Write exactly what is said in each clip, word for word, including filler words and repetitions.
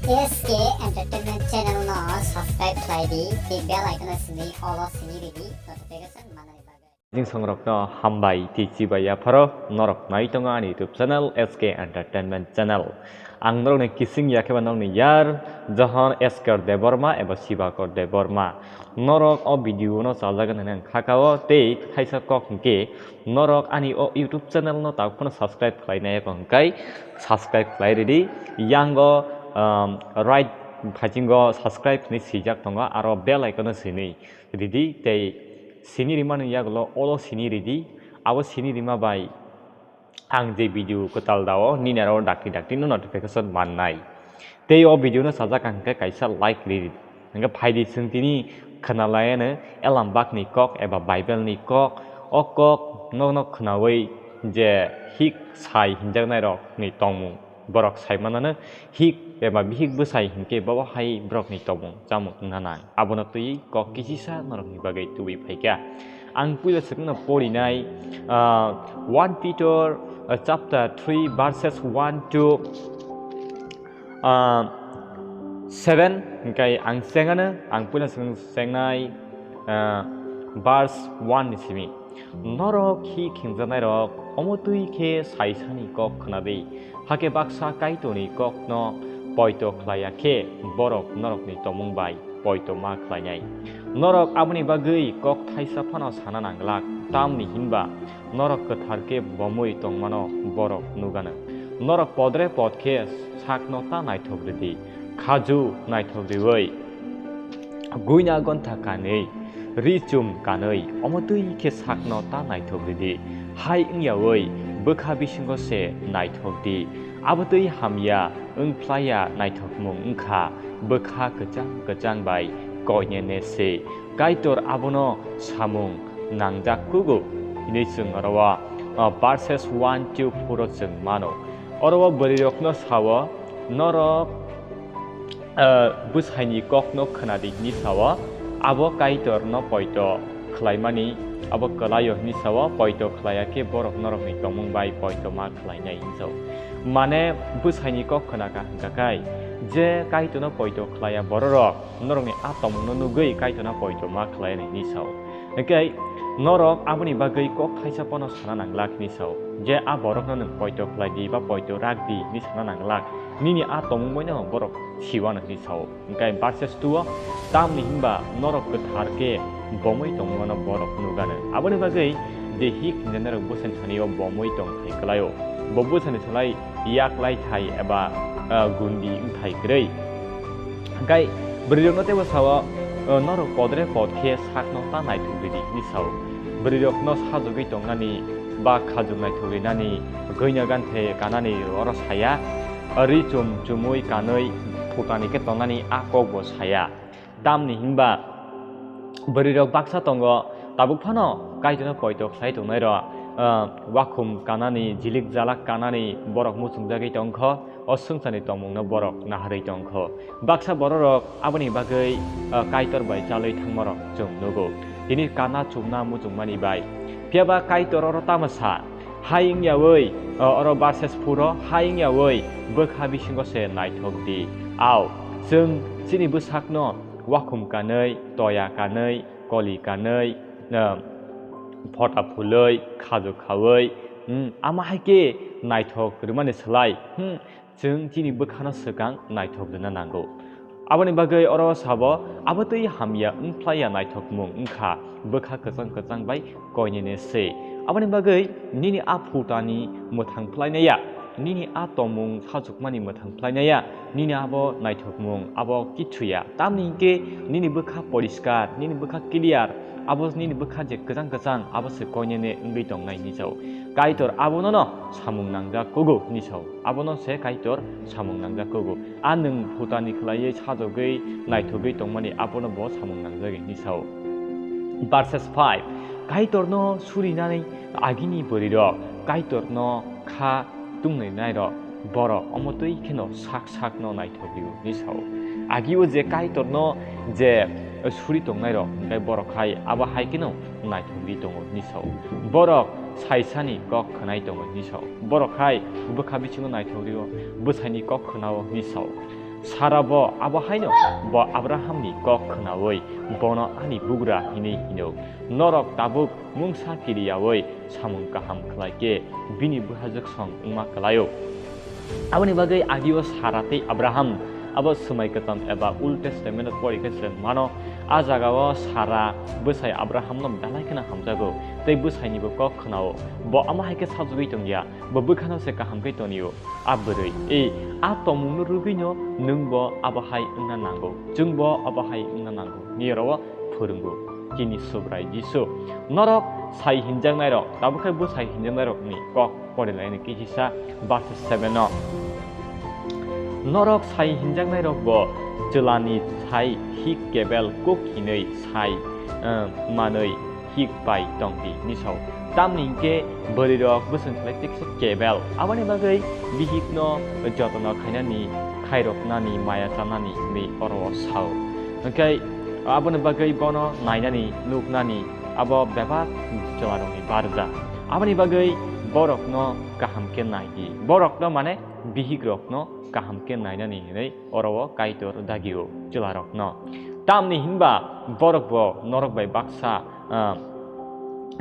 S K Entertainment Channel no subscribe khlai di, tei bell icon no simi all o simi ridi notification manani bagwi. Jing songrokno hambai tei chibai yapharo norok nai tongo ani YouTube channel S K Entertainment Channel. Ang norokni kising ya khe ba norokni yar Johon Esker Debbarma eba Sibakor Debbarma. Norok o video no chajagan hwnwi ang kha kao tei thaisa kok hwnkhe norok ani o YouTube channel no tabuk phano subscribe khlai nai eko hwnkhe subscribe khlai ridi. Yango, um, right phaichingo subscribe hwnwi swijak tongo, aro bell icon no simi ridi tei sini rimani yagulo olo sini ridi, abo sini rima bai ang je video kwtal dao nini aro dakti dakti no notification mannai. Tei o video no sajak ang khe kaisa like ridi. Hingke phaidi chwng tini khwnalaiano Elambakni kok eba Bible ni kok. O kok nokno khwnawi je hik sai hinjaknairokni tongmung borok saimanano hik eba bihik bwsai hinkhe bobo hai borokni tongmung chamung wngna nang. Abono twiwi kok kisisa norokni bagwi tubui phaikha. Ang puila swkangno porinai, ah, one Peter, ah, chapter three verses one to, ah, seven, hingkai ang chengano, ang puila swkang chengnai, ah, verse one ni simi. Norok hik hingjanairok, omo twi khe saisani kok khwnadi. Hakhe baksa Kaitorni kokno poito khlaiya khe, borok norokni tongmung bai poito ma khlainai. Norok aboni bagwi kok thaisa phano sana nanglak, tamni hinba norok kwthar khe bomwi tongmano borok nugano. Norok podre pod khe sakno ta naithok rwdi, khaju naithok rwui. Guina gontha kanwi, ri chum kanwi, omo twi khe sakno ta naithok ridi. Hai wngyawi bwkha bisingo se naithok di. Abo twi hamya wng phlaiya naithokmung wngkha bwkha kwchang kwchang bai koinene se. Kaitor abono samung nangjak kugo hinwi chwng oro o, o, verses one to four o chwng mano. Oro o bwrwirokno sao, norok ah, bwsaini kokno khwnadi hwnwi sao, abo Kaitorno poito khlaimani, abo kwlaio hwnwi sao, poito khlaiya khe borok norokni tongmung bai poito ma khlainai hwnwi sao. Mane bwsaini kok khwnaka hwnka khe, je Kaitorno poito khlaiya bororok norokni a tongmungno nugwi Kaitorno poito ma khlainai hwnwi sao. Hingkhe norok aboni bagwi kok thaisa pono sana nanglak hwnwi sao, je a borokno nwng poito khlai di ba poito rak di hwnwi sana nanglak. Nini a tongmung bai no borok siwano hwnwi sao. Hingkhe verses two o, tamni hinba norok kwthar khe bomwi tongmano borok nugano. Aboni bagwi je hik hinjanairok bwsani thani o bomwi tong thai kwlaio. Bo bwsani salai yak lai thai eba, ah, gundi wng thai kwrwi. Hingkhe bwrwirokno teibo sao, ah, norok podre pod khe sakno ta naithok ridi hwnwi sao. Bwrwirokno sajagwi tongnani ba khajwk naithok rinani, gwnja ganthe kanani oro saya. Ri chum chumui kanwi phutani khe tongnani a kok bo saya. Tamni hinba bwrwirok baksa tongo, tabuk phano Kaitorno poito khlai tongnairok, ah, wakhum kanani, jilik jalak kanani borok muchungjagwi tongkho, o swngcharni tongmungno borok naharwi tongkho. Baksa bororok aboni bagwi, ah, Kaitor bai chalwi thangmarok chwng nugo. Tini kana chumna muchungmani bai. Phiyaba Kaitor oro tamo sa? Hai wngyawi, o, oro verses four o, hai wngyawi bwkha bisingo se naithok di. Ao, chwng chini bwsakno wakhum kanwi, toya kanwi, koli kanwi, o, phota phulwi, khaju khaui, hmm, ama hai khe naithok rwmani slai, hmm, chwng chini bwkhano swkang naithok rwna nango. Aboni bagwi oro sabo, abo twi hamya wng phlaiya naithokmung wngkha bwkha kwchang kwchang bai koinene se. Aboni bagwi nini a phutani mwthang phlainaya, nini a tongmung sajwkmani mwthang phlainaya, nini abo naithokmung abo kichuya. Tamni hwnkhe nini bwkha poriskar, nini bwkha clear, abo nini bwkha je kwchang kwchang abo se koinene wngwi tongnai hinwi sao. Kaitor abono no samung nangjak kugo hinwi sao. Abono se Kaitor samung nangjak kugo. A nwng phutani khlaiwi sajagwi naithogwi tongmani abono bo samung nangjagwi hinwi sao. Verses five, Kaitorno surinani agini bwrwirok Kaitorno kha tungnainairok borok omo twi kheno sak sakno naithogwi hinwi sao. Agio je Kaitorno je suri tongnairok hwnkhe borok hai abo hai kheno naithogwi tongo hinwi sao. Borok saisani kok khwnai tongo hinwi sao. Borok hai bwkha bisingo naithok rio, bwsaini kok khwnao hinwi sao. Sara bo abo haino bo Abrahamni kok khnaui bono ani bugra hinwi hino. Norok tabuk mungsa kiriyaui samung kaham khlai khe bini bwhajwk song wngma kwlaio. Aboni bagwi agio Sara tei Abraham abo Swmai Kwcham eba Old Testament o pori khe chwng mano. A jagao Sara bwsai Abrahamno belai kheno hamjago tei bwsainibo kok khnao. Bo ama hai khe sajagwi tongya, bo bwkhano se kaham khe tonio. A bwrwi, e, a tongmungno rwgwino nwngbo abo hai wngna nango, chwngbo abo hai wngna nango, hwnwi oro phwrwngo chini Subrai Jisu. Norok sai hinjaknairok, tabuk khe bwsai hinjaknairokni kok porilaini kisa verse seven o. Norok sai hinjaknairokbo chwlani sai hik kebel kuk hinwi sai, eh, manwi hik pai tong di, hwnwi sao. Tamni hinkhe bwrwirok bwswng khlai tiksa kebel. Aboni bagwi bihikno jotono khainani, khairoknani, maya chanani hwnwi oro o sao. Hinkhe aboni bagwi bono nainani, nuknani abo bebak chwlarokni barja. Aboni bagwi borokno kaham khe nai di. Borokno mane bihikrokno kaham khe nainani hwnwi oro o Kaitor dagio chwlarokno. Tamni hinba borok bo norok bai baksa, ah,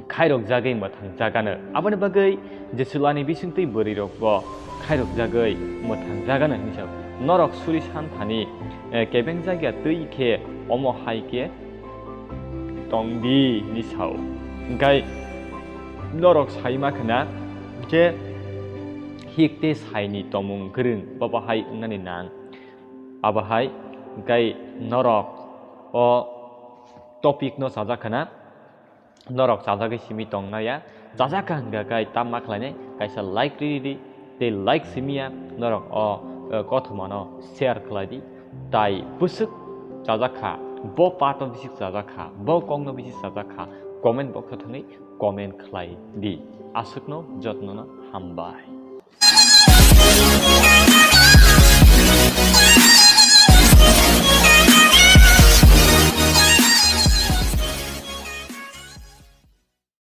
khairokjagwi mwthang jagano. Aboni bagwi je chwlani bisingtwi bwrwirok bo khairokjagwi mwthang jagano hinwi sao. Norok suri san thani, eh, kebeng jagya twi khe omo hai khe tong di hinwi sao. Hinkhe norok sai ma khna je hik tei saini tongmung kwrwng bo bahai wngnani nang. Abo hai hinkhe norok o topic no chajak khna, norok chajagwi simi tong naya, chajak kha hwnkha khe tam ma khlainai kaisa like riri di, tei like simi ya norok o, eh, kothoma no share khlai di, tai bwswk chajak kha, bo part no bisi chajak kha, bo kok no bisi chajak kha, comment box o thangwi comment khlai di. Aswkno jotno no hambai.